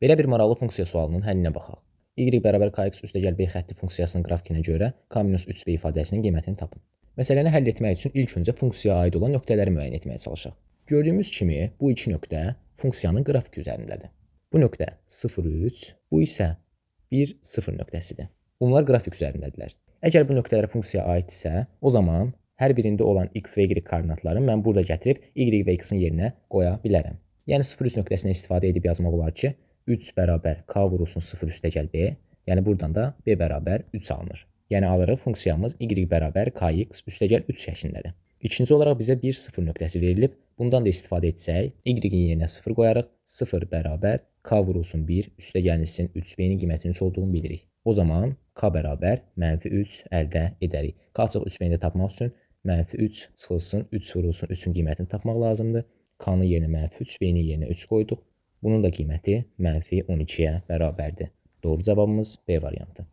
Belə bir maraqlı funksiya sualının həllinə baxaq. Y bərabər kx üstəgəl b xətti funksiyasının qrafikinə görə k minus 3b ifadəsinin qiymətini tapın. Məsələni həll etmək üçün ilk öncə funksiyaya aid olan nöqtələri müəyyən etməyə çalışaq. Gördüyümüz kimi bu iki nöqtə funksiyanın qrafiki üzərindədir. Bu nöqtə 0,3, bu isə 1, 0 nöqtəsidir. Bunlar qrafik üzərindədirlər. Əgər bu nöqtələr funksiyaya aiddirsə, o zaman hər birində olan x və y koordinatlarını mən burada gətirib y və x-in yerinə qoya bilərəm. Yəni 0,3 nöqtəsinə istifadə edib yazmaq olar ki, 3 bərabər k vurulsun 0 üstəgəl b, yəni buradan da b bərabər 3 alınır. Yəni alırıq funksiyamız y bərabər kx üstəgəl 3 şəklindədir. İkinci olaraq bizə 1 0 nöqtəsi verilib. Bundan da istifadə etsək, y-in yerinə 0 qoyarıq. 0 bərabər k vurulsun 1 üstəgəlsin 3, b-nin qiymətinin 3 olduğunu bilirik. O zaman k bərabər mənfi 3 əldə edərik. K çıx 3b-ni də tapmaq üçün mənfi 3 çıxılsın 3 vurulsun 3-ün qiymətini tapmaq lazımdır. K-nın yerinə mənfi 3, b-nin yerinə 3 qoyduq. Bunun da qiyməti mənfi 12-yə bərabərdir. Doğru cavabımız B variantı.